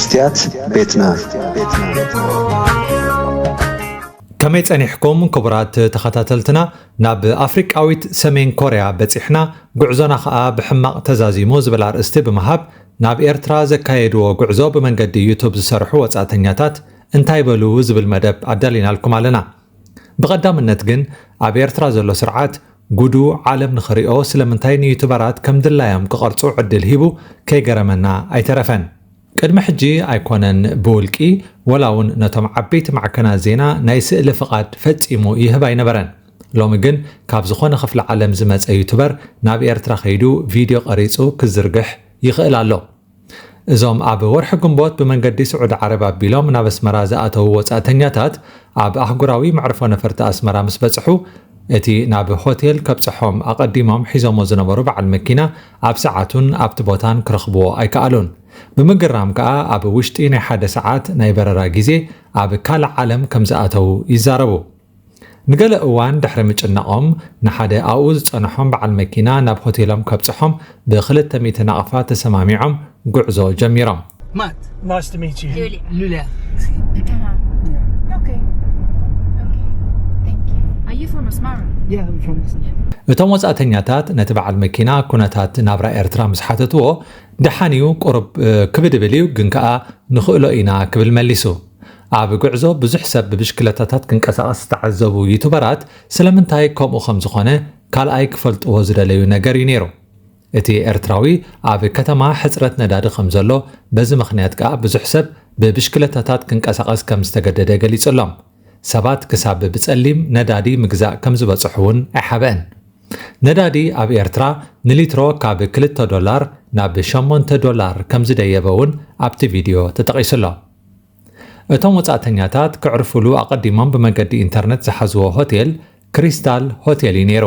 ስትያት ቤትና። ከመይ ጸኒሕኩም ክቡራት ተኸታተልትና? ናብ ኣፍሪቃዊት ሰሜን ኮርያ በጺሕና፣ ጉዕዞና ኸኣ ብሕማቕ ተዛዚሙ ዝብል ኣርእስቲ ብምሃብ፣ ናብ ኤርትራ ዘካየድዎ ጉዕዞ ብመንገዲ ዩቱብ ዝሰርሑ ወጻእተኛታት እንታይ በሉ ዝብል መደብ ኣዳሊናልኩም ኣለና። ብቐዳምነት ግን ኣብ ኤርትራ ዘሎ ስርዓት ጉዱ ዓለም ንኽሪኦ ስለምንታይ ንዩቱበራት ከም ድላዮም ክቐርጹ ዕድል ሂቡ ከይገረመና ኣይተረፈን። ቅድሚ ሕጂ ኣይኮነን ብውልቂ፣ ወላ እውን ነቶም ዓበይቲ ማዕከናት ዜና ናይ ስእሊ ፍቓድ ፈጺሙ ይህብ ኣይነበረን። ሎሚ ግን ካብ ዝኾነ ክፍሊ ዓለም ዝመጸ ዩቱበር ናብ ኤርትራ ከይዱ ቪድዮ ቀሪጹ ክዝርግሕ ይኽእል ኣሎ። እዞም ኣብ ወርሒ ግንቦት ብመንገዲ ስዑዲ ዓረብ ኣቢሎም ናብ ኣስመራ ዝኣተዉ ወጻእተኛታት ኣብ ኣህጉራዊ መዕርፎ ነፈርቲ ኣስመራ ምስ በጽሑ፣ እቲ ናብ ሆቴል ከብጽሖም ኣቐዲሞም ሒዞሞ ዝነበሩ በዓል መኪና ኣብ ሰዓቱን ኣብቲ ቦታን ክረኽብዎ ኣይከኣሉን። ብምግራም ከኣ ኣብ ውሽጢ ናይ ሓደ ሰዓት ናይ በረራ ግዜ ኣብ ካልእ ዓለም ከም ዝኣተዉ ይዛረቡ። ንገለ እዋን ድሕሪ ምጭናቖም፣ ንሓደ ኣብኡ ዝጸንሖም በዓል መኪና ናብ ሆቴሎም ከብጽሖም ብኽልተ ሚእቲ ናቕፋ ተሰማሚዖም ጉዕዞ ጀሚሮም። Matt. Nice to meet you. Julia. Lulia. Uh-huh. Okay. Okay. Thank you. Are you from Asmara? Yeah, I'm from Asmara. እቶም ወጻእተኛታት ነቲ በዓል መኪና ኩነታት ናብራ ኤርትራ ምስ ሓተትዎ፣ ደሓን እዩ፣ ቁሩብ ክብድብል እዩ፣ ግን ከኣ ንኽእሎ ኢና ክብል መሊሱ። ኣብ ጉዕዞ ብዙሕ ሰብ ብብሽክለታታት ክንቀሳቐስ ዝተዓዘቡ ዩቱበራት ስለምንታይ ከምኡ ከም ዝኾነ ካልኣይ ክፈልጥዎ ዝደለዩ ነገር እዩ ነይሩ። እቲ ኤርትራዊ ኣብ ከተማ ሕጽረት ነዳዲ ከም ዘሎ፣ በዚ ምኽንያት ከኣ ብዙሕ ሰብ ብብሽክለታታት ክንቀሳቐስ ከም ዝተገደደ ገሊጹሎም። ሰባት ክሳብ ብጸሊም ነዳዲ ምግዛእ ከም ዝበጽሑ እውን ኣይሓብአን። ነዳዲ ኣብ ኤርትራ ንሊትሮ ካብ ክልተ ዶላር ናብ ሸሞንተ ዶላር ከም ዝደየበ እውን ኣብቲ ቪድዮ ተጠቒሱ ኣሎ። እቶም ወጻእተኛታት ከዕርፉሉ ኣቐዲሞም ብመገዲ ኢንተርነት ዝሓዝዎ ሆቴል ክሪስታል ሆቴል እዩ ነይሩ።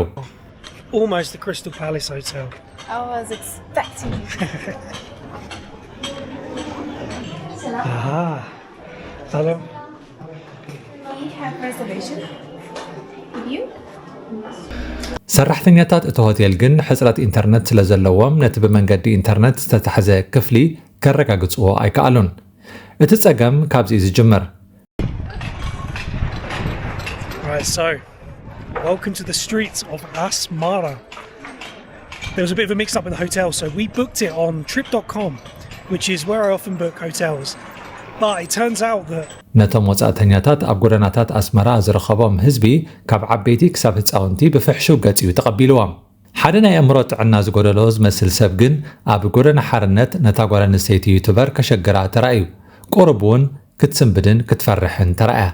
Almost the Crystal Palace Hotel. I was expecting you. Ah. Hello. We have reservation. You? ሰራሕተኛታት እቲ ሆቴል ግን ሕጽረት ኢንተርነት ስለ ዘለዎም ነቲ ብመንገዲ ኢንተርነት ዝተታሕዘ ክፍሊ ከረጋግጽዎ ኣይከኣሉን። እቲ ጸገም ካብዚ እዩ ዝጅምር። Right, so welcome to the streets of Asmara. There was a bit of a mix up in the hotel, so we booked it on trip dot com, which is where I often book hotels. But it turns out that ነቶም ወጻእተኛታት ኣብ ጎደናታት ኣስመራ ዝረኸቦም ህዝቢ ካብ ዓበይቲ ክሳብ ህጻውንቲ ብፍሕሹው ገጽ እዩ ተቐቢልዎም። ሓደ ናይ ኣእምሮ ጥዕና ዝጎደሎ ዝመስል ሰብ ግን ኣብ ጎደና ሓርነት ነታ ጓል ኣንስተይቲ ዩቱበር ከሸግራ ተራእዩ። ቁሩብ እውን ክትስንብድን ክትፈርሕን ተራእያ።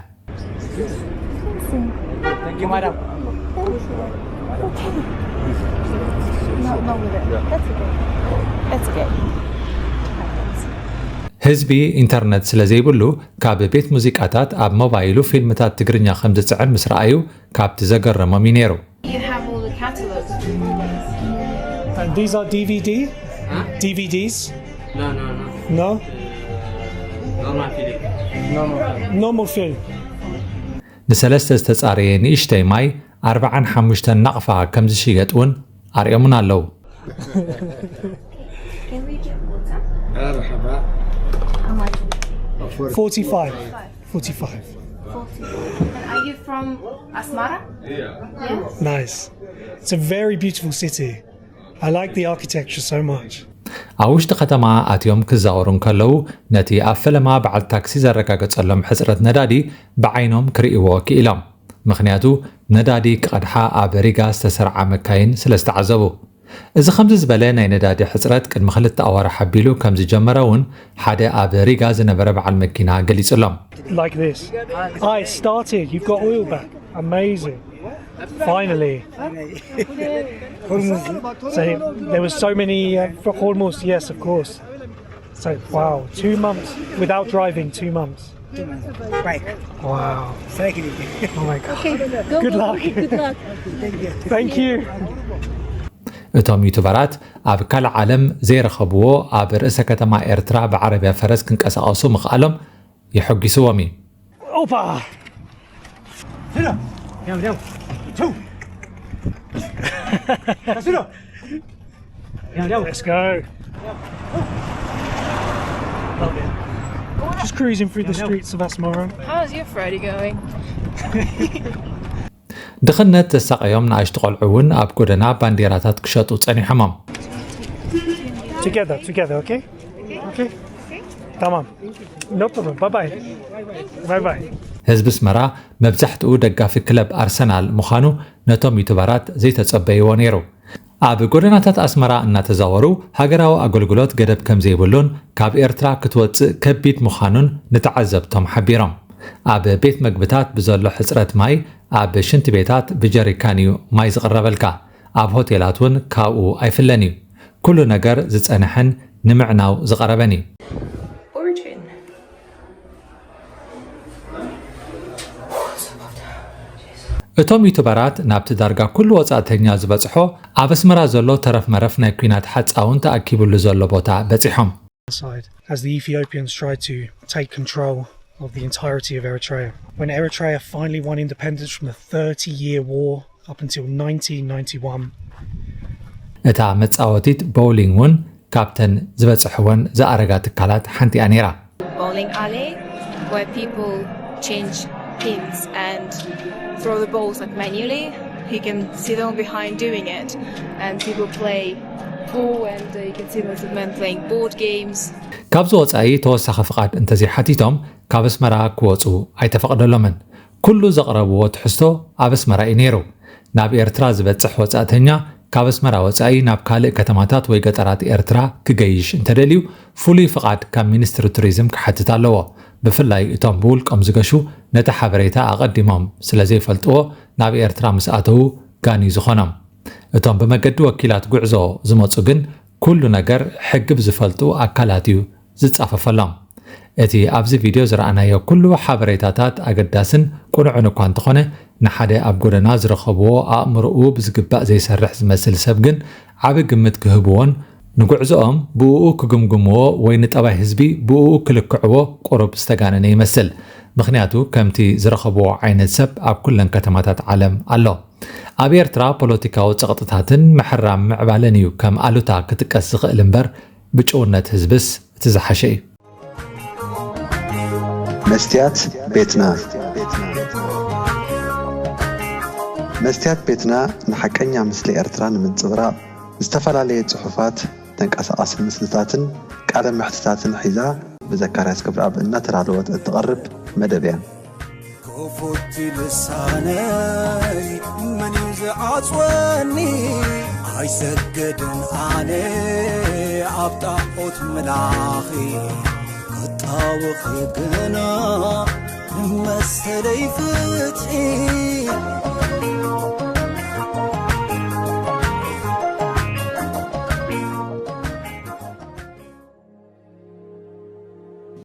Thank you, madam. No, not with it. That's okay. That's okay. ህዝቢ ኢንተርነት ስለ ዘይብሉ ካብ ቤት ሙዚቃታት ኣብ ሞባይሉ ፊልምታት ትግርኛ ከም ዝጽዕን ምስ ረኣዩ ካብቲ ዘገረሞም እዩ ነይሩ። You have all the catalogs. And these are D V D? D V Ds? No, no, no. No? Normal film. Normal film. ንሰለስተ ዝተጻረየ ንእሽተይ ማይ ኣርብዓን ሓሙሽተን ናቕፋ ከም ዝሽየጥ እውን ኣርእዮምና ኣለዉ። Can we get water? مرحبا. How much? Forty-five. Forty-five. Forty. And are you from Asmara? Yeah. Nice. It's a very beautiful city. I like the architecture so much. ኣብ ውሽጢ ከተማ ኣትዮም ክዛወሩ እንከለዉ፣ ነቲ ኣብ ፈለማ በዓል ታክሲ ዘረጋገጸሎም ሕጽረት ነዳዲ ብዓይኖም ክርእይዎ ክኢሎም። ምኽንያቱ፣ ነዳዲ ክቐድሓ ኣብ ሪጋ ዝተሰርዓ መካይን ስለ ዝተዓዘቡ። እዚ ከምዚ ዝበለ ናይ ነዳዲ ሕጽረት ቅድሚ ክልተ ኣዋርሕ ኣቢሉ ከም ዝጀመረ እውን ሓደ ኣብ ሪጋ ዝነበረ በዓል መኪና ገሊጹሎም። Like this. Ah, it started. You've got oil back. Amazing. Finally. So there was so many uh, for Hormuz. Yes, of course. So wow, two months without driving. Two months. Bike. Wow. Cycling. Oh my god. Okay, go, Good go, luck. Go, good luck. Thank you. እቶም ዩቱበራት ኣብ ካልእ ዓለም ዘይረኸብዎ ኣብ ርእሰ ከተማ ኤርትራ ብዓረብያ ፈረስ ክንቀሳቐሱ ምኽኣሎም የሐጒስዎም እዩ። Opa! Let's go. Love it. Cruising through the streets of Asmara. How's your Friday going? ድኽነት ዘሳቐዮም ንኣሽቱ ቆልዑ እውን ኣብ ጎደና ባንዴራታት ክሸጡ ጸኒሖሞም። Together, together, okay? Okay. Tamam. No problem. Bye bye. Bye bye. ህዝቢ ኣስመራ መብዛሕትኡ ደጋፊ ክለብ ኣርሰናል ምዃኑ ነቶም ዩቱበራት ዘይተጸበይዎ ነይሩ። ኣብ ጎደናታት ኣስመራ እናተዛወሩ ሃገራዊ ኣገልግሎት ገደብ ከም ዘይብሉን ካብ ኤርትራ ክትወጽእ ከቢድ ምዃኑን ንተዓዘብቶም ሓቢሮም። ኣብ ቤት መግብታት ብዘሎ ሕጽረት ማይ ኣብ ሽንቲ ቤታት ብጀሪካን እዩ ማይ ዝቕረበልካ። ኣብ ሆቴላት እውን ካብኡ ኣይፍለን እዩ። ኩሉ ነገር ዝጸንሐን ንምዕናው ዝቐረበን እዩ። Origin. እቶም ዩቱበራት ናብቲ ዳርጋ ኩሉ ወጻእተኛ ዝበጽሖ ኣብ ኣስመራ ዘሎ ተረፍ መረፍ ናይ ኲናት ሓጻውን ተኣኪብሉ ዘሎ ቦታ በጺሖም። Side as the Ethiopians tried to take control of the entirety of Eritrea. When Eritrea finally won independence from the thirty year war up until nineteen ninety-one, እታ መጻወቲት ቦውሊንግ እውን ካብተን ዝበጽሕወን ዝኣረጋ ትካላት ሓንቲኣ ነይራ። Bowling alley where people change pins and throw the balls like manually. You can see them behind doing it, and people play pool, and uh, you can see lots of men playing board games. ካብዚ ወጻኢ ተወሳኺ ፍቓድ እንተዘይሓቲቶም ካብ ኣስመራ ክወጹ ኣይተፈቕደሎምን። ኩሉ ዘቕረብዎ ትሕዝቶ ኣብ ኣስመራ እዩ ነይሩ። ናብ ኤርትራ ዝበጽሕ ወጻእተኛ ካብ ኣስመራ ወጻኢ ናብ ካልእ ከተማታት ወይ ገጠራት ኤርትራ ክገይሽ እንተደልዩ ፍሉይ ፍቓድ ካብ ሚኒስትሪ ቱሪዝም ክሓትት ኣለዎ። ብፍላይ እቶም ብውልቆም ዝገሹ ነቲ ሓበሬታ ኣቐዲሞም ስለ ዘይፈልጥዎ ናብ ኤርትራ ምስ ኣተዉ ጋን እዩ ዝኾኖም። እቶም ብመገዲ ወኪላት ጉዕዞ ዝመጹ ግን ኩሉ ነገር ሕጊ ብዝፈልጡ ኣካላት እዩ ዝጻፈፈሎም። እቲ ኣብዚ ቪድዮ ዝረኣናዮ ኩሉ ሓበሬታታት ኣገዳስን ቅኑዕን እኳ እንተኾነ ንሓደ ኣብ ጎደና ዝረኸብዎ ኣእምሮኡ ብዝግባእ ዘይሰርሕ ዝመስል ሰብ ግን ዓቢ ግምት ክህብዎን ንጉዕዞኦም ብእኡ ክግምግምዎ ወይ ንጠባይ ህዝቢ ብእኡ ክልክዕዎ ቁሩብ ዝተጋነነ ይመስል። ምኽንያቱ ከምቲ ዝረኸብዎ ዓይነት ሰብ ኣብ ኩለን ከተማታት ዓለም ኣሎ። ኣብ ኤርትራ ፖለቲካዊ ጸቕጥታትን ምሕራም ምዕባለን እዩ ከም ኣሉታ ክጥቀስ ዝኽእል እምበር ብጭውነት ህዝብስ እቲ ዝሓሸ እዩ። መስትያት ቤትና። መስትያት ቤትና ንሓቀኛ ምስሊ ኤርትራ ንምንጽብራቕ ዝተፈላለየ ጽሑፋት፣ ተንቀሳቓሲ ምስልታትን ቃለ መሕትታትን ሒዛ ብዘካርያስ ክብረኣብ እናተዳለወት እትቐርብ መደብ እያ። ክፉት ልሳነይ መን እዩ ዝዓጽወኒ? ኣይሰግድን ኣነ ኣብ ጣዖት ምላኺ፣ ክጣወኺ ግና ንመሰለይ ፍትሒ።